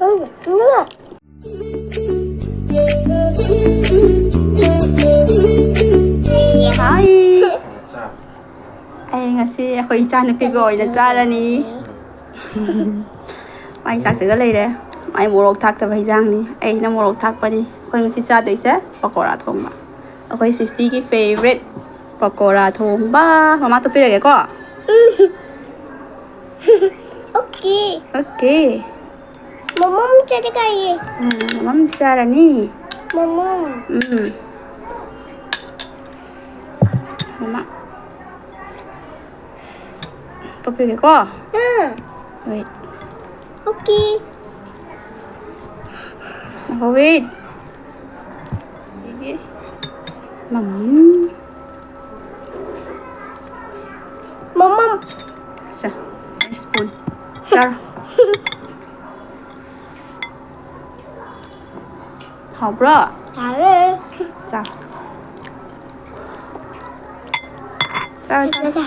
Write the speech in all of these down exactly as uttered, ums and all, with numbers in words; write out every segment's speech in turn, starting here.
ꯎꯝ, ꯎꯝ꯫ ꯍꯥꯏ꯫ ꯑꯩ ꯉꯁꯤ ꯑꯩꯈꯣꯏ ꯏꯆꯥꯅꯨꯄꯤꯒ ꯑꯣꯏꯅ ꯆꯥꯔꯅꯤ꯫ ꯃꯥꯏ ꯆꯥꯛꯁꯤꯒ ꯂꯩꯔꯦ꯫ ꯃꯥꯏ ꯃꯣꯔꯣꯛ ꯊꯥꯛꯇꯕ ꯍꯤꯟꯖꯥꯡꯅꯤ꯫ ꯑꯩꯅ ꯃꯣꯔꯣꯛ ꯊꯥꯛꯄꯅꯤ꯫ ꯑꯩꯈꯣꯏ ꯉꯁꯤ ꯆꯥꯗꯣꯏꯁꯦ ꯄꯀꯣꯔꯥ ꯊꯣꯡꯕ꯫ ꯑꯩꯈꯣꯏ ꯁꯤꯁꯇꯤꯒꯤ ꯐꯦꯕꯔꯦꯠ ꯄꯀꯣꯔꯥ ꯊꯣꯡꯕ꯫ ꯃꯃꯥ ꯇꯣꯠꯄꯤꯔꯒꯦꯀꯣ꯫ ꯑꯣꯀꯦ꯫ ꯑꯣꯀꯦ꯫ ꯃꯃꯝ ꯆꯠꯀꯥꯏꯌꯦ꯫ ꯎꯝ, ꯃꯃꯝ ꯆꯥꯔꯅꯤ꯫ ꯃꯃꯝ꯫ ꯎꯝ꯫ ꯃꯃꯥ꯫ ꯇꯣꯠꯄꯤꯒꯦꯀꯣ꯫ ꯑꯥ꯫ Wait꯫ ꯑꯣꯀꯦ꯫ ꯉꯥꯏꯈꯣ, wait꯫ ꯃꯃꯝ꯫ ꯃꯃꯝ꯫ ꯁꯦ, spoon꯫ ꯆꯥꯔꯣ꯫ ꯍꯥꯎꯕ꯭ꯔꯣ? ꯍꯥꯎꯋꯦ꯫ ꯆꯥ꯫ ꯆꯥꯔꯣ, ꯆꯥꯔꯣ꯫ ꯆꯥ, ꯆꯥ꯫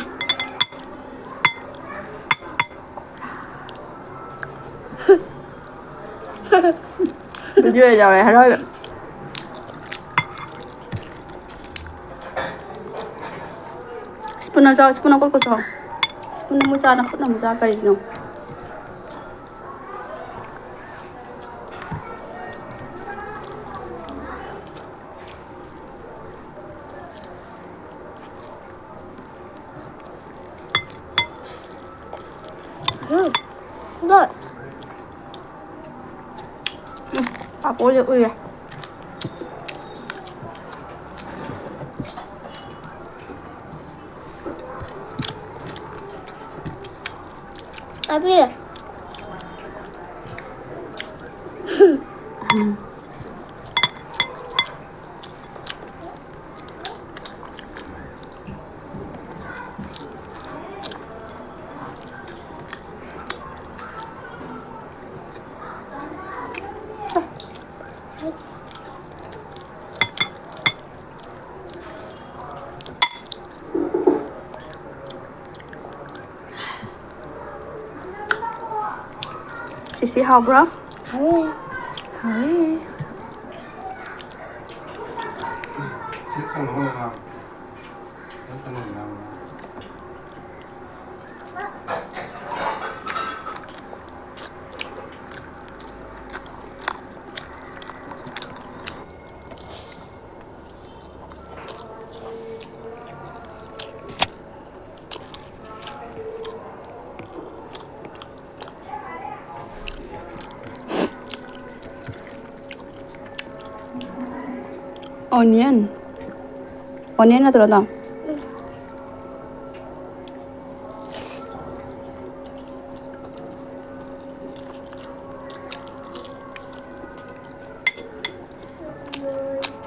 Video ꯌꯥꯎꯔꯦ, ꯍꯔꯥꯎꯋꯦ꯫ Spoon ꯅ ꯆꯥꯎ, spoon ꯅ ꯀꯣꯠ ꯀꯣꯠ ꯆꯥꯎ꯫ Spoon ꯅ ꯑꯃꯨꯛ ꯆꯥ, ꯅꯈꯨꯠꯅ ꯑꯃꯨꯛ ꯆꯥ, ꯀꯔꯤꯒꯤꯅꯣ? ꯎꯝ, ꯂꯣꯏ꯫ ꯎꯝ, ꯄꯥꯐꯣꯔꯁꯦ ꯎꯏꯔꯦ꯫ ꯑꯕꯤ꯫ ꯁꯤꯁꯤ ꯍꯥꯎꯕ꯭ꯔꯣ? ꯍꯥꯎꯋꯦ꯫ Onion. Onion ꯅꯠꯇ꯭ꯔꯣ ꯑꯗꯣ?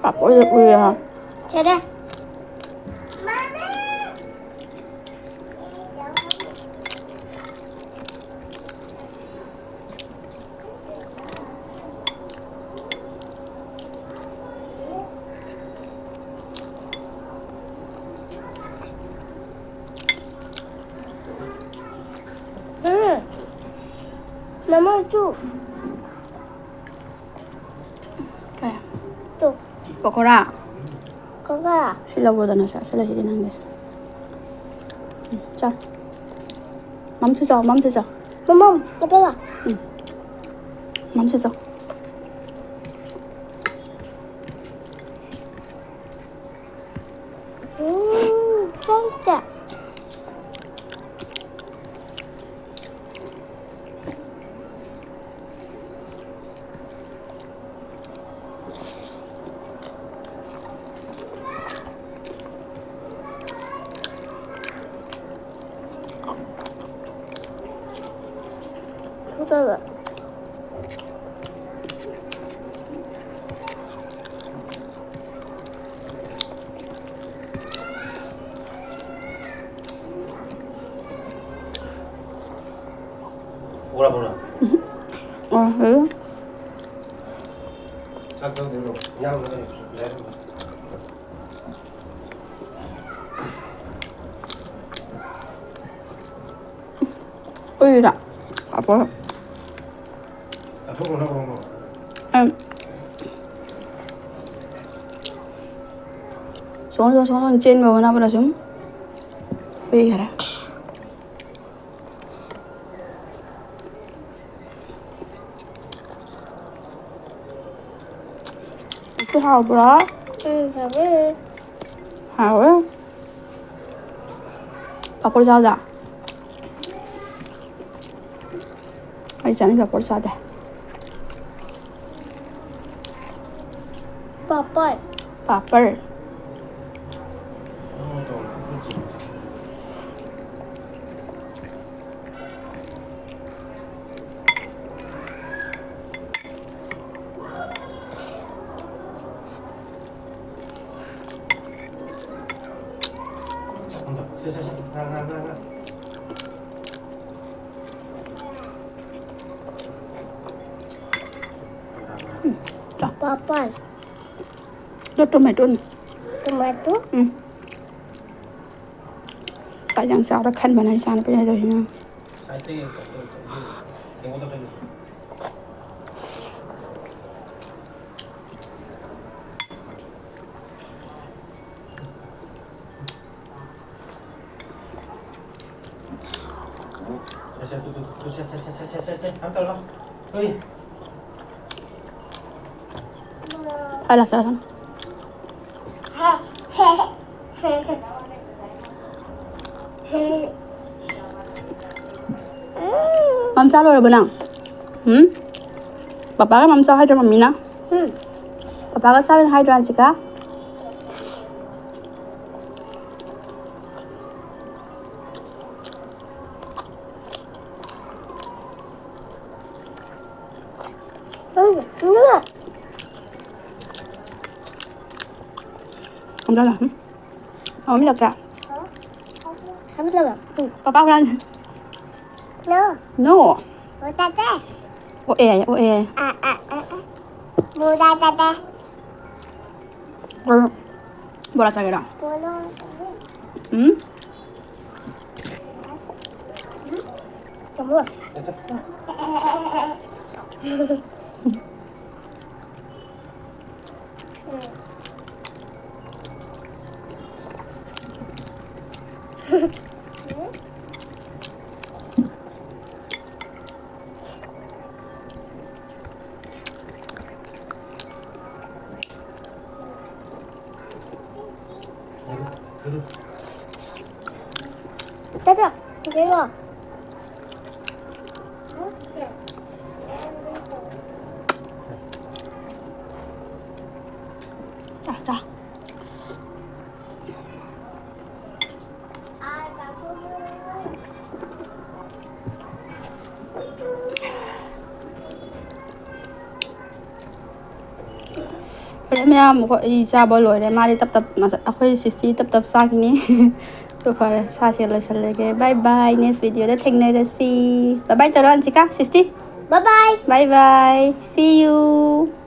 ꯄꯥꯐꯣꯔꯁꯦ ꯎꯏꯌꯦ ꯍꯥ꯫ ꯆꯦꯔꯦ꯫ ꯎꯝ꯫ ꯃꯃꯥ ꯆꯨ꯫ ꯀꯩ? ꯇꯨ꯫ ꯄꯀꯣꯔꯥ? ꯄꯀꯣꯔꯥ꯫ ꯁꯤ ꯂꯧꯔꯣꯗꯅ, ꯁꯦ, ꯁꯤ ꯂꯩꯁꯤꯗꯤ ꯅꯪꯒꯤ꯫ ꯎꯝ, ꯆꯥꯎ꯫ ꯃꯝꯁꯨ ꯆꯥꯎ, ꯃꯝꯁꯨ ꯆꯥꯎ꯫ ꯃꯃꯝ, ꯀꯩꯗꯧꯔꯦ? ꯎꯝ꯫ ꯃꯝꯁꯨ ꯆꯥꯎ꯫ ꯎꯝ, ꯆꯥꯎ, ꯆꯥꯎ꯫ ꯐꯖꯅ꯫ ꯎꯔꯕꯣ ꯅꯪ? ꯎꯝ꯫ ꯑ, ꯍꯜꯂꯣ꯫ ꯆꯥꯛ ꯆꯪꯗꯣꯏꯔꯣ? ꯏꯟꯖꯥꯡ ꯑꯃ ꯂꯩꯔꯁꯨ ꯄꯤꯖꯔꯝꯃꯣ꯫ ꯎꯏꯔꯥ? ꯑꯄꯣ꯫ ꯆꯥꯊꯣꯛꯈ꯭ꯔꯣ, ꯅꯪ ꯈꯣꯡꯗꯣ꯫ ꯎꯝ꯫ ꯁꯣꯝ, ꯁꯣꯝ, ꯁꯣꯝ, ꯁꯣꯝ ꯆꯦꯟꯕ ꯍꯣꯠꯅꯕꯗ ꯁꯨꯝ ꯀꯨꯏꯈꯔꯦ꯫ ꯎꯇꯤ ꯍꯥꯎꯕ꯭ꯔꯣ? ꯎꯝ, ꯍꯥꯎꯋꯦ꯫ ꯍꯥꯎꯋꯦ꯫ ꯄꯥꯐꯣꯔ ꯆꯥꯎꯗ꯫ ꯑꯩ ꯆꯥꯅꯤꯡ ꯄꯥꯐꯣꯔ ꯆꯥꯗꯦ꯫ ꯄꯥꯐꯣꯔ꯫ ꯄꯥꯐꯣꯔ꯫ ꯁꯦ, ꯁꯦ, ꯁꯦ, ꯉꯥ, ꯉꯥ, ꯉꯥ, ꯉꯥ꯫ ꯆꯥꯎ꯫ ꯄꯥꯐꯣꯔ꯫ ꯅꯣ, ꯇꯣꯃꯦꯇꯣꯅꯤ꯫ ꯇꯣꯃꯦꯇꯣ? ꯎꯝ꯫ ꯆꯥꯛ ꯌꯥꯝ ꯆꯥꯎꯔ ꯈꯟꯕꯅ ꯏꯆꯥꯅꯨꯄꯤ ꯍꯥꯏꯗꯣ ꯁꯤꯅ꯫ ꯁꯦ, ꯁꯦ, ꯇꯨ, ꯇꯨ, ꯇꯨ, ꯁꯦ, ꯁꯦ, ꯁꯦ, ꯁꯦ, ꯁꯦ, ꯁꯦ, ꯁꯦ, ꯈꯔ ꯇꯧꯔꯣ꯫ ꯍꯨꯏ꯫ ꯍꯥꯏ ꯂꯥꯛꯆꯔꯁꯅꯨ꯫ ꯃꯝ ꯆꯥ ꯂꯣꯏꯔꯕꯣ ꯅꯪ? ꯎꯝ? ꯄꯄꯥꯒ ꯃꯝ ꯆꯥꯎ ꯍꯥꯏꯗ꯭ꯔꯣ ꯃꯝꯃꯤꯅ? ꯎꯝ꯫ ꯄꯄꯥꯒ ꯆꯥꯎ ꯍꯥꯏꯗ꯭ꯔꯣ, ꯑꯟꯁꯤꯀꯥ? ꯎꯝ, ꯎꯝ꯫ ꯈꯝꯖꯜꯂꯣ꯫ ꯎꯝ꯫ ꯍꯥꯎꯃꯤ ꯂꯥꯛꯀꯦ꯫ ꯈꯝꯖꯜꯂꯣ꯫ ꯎꯝ꯫ ꯄꯄꯥ ꯍꯨꯔꯥꯟ-, No꯫ No꯫ ꯑꯣ, ꯇꯥꯗꯦ꯫ ꯑꯣ ꯑꯦ ꯍꯥꯏꯌꯦ, ꯑꯣ ꯑꯦ ꯍꯥꯏꯌꯦ꯫ ꯑ, ꯑ, ꯑ, ꯑ꯫ ꯃꯨ ꯇꯥꯗꯦ꯫ ꯕꯣꯔꯥ ꯆꯥꯒꯦꯔꯥ? ꯕꯣꯔꯥ꯫ ꯎꯝ? ꯇꯥꯃꯣ꯫ ꯆꯠꯂꯣ, ꯌꯦꯡꯉꯣ꯫ ꯆꯥ, ꯆꯥ꯫ ꯐꯔꯦ ꯃꯌꯥꯝ, ꯑꯩꯈꯣꯏ, ꯑꯩ ꯆꯥꯕ ꯂꯣꯏꯔꯦ꯫ ꯃꯥꯗꯤ ꯇꯞ ꯇꯞ, ꯑꯩꯈꯣꯏ ꯁꯤꯁꯇꯤ ꯇꯞ ꯇꯞ ꯆꯥꯈꯤꯅꯤ꯫ ꯑꯗꯨ ꯐꯔꯦ, ꯁꯥꯁꯦ ꯂꯣꯏꯁꯤꯜꯂꯒꯦ꯫ Bye bye, next video ꯗ ꯊꯦꯡꯅꯔꯁꯤ꯫ Bye bye ꯇꯧꯔꯣ, ꯑꯟꯁꯤꯀꯥ, ꯁꯤꯁꯇꯤ꯫ Bye bye. Bye bye, see you.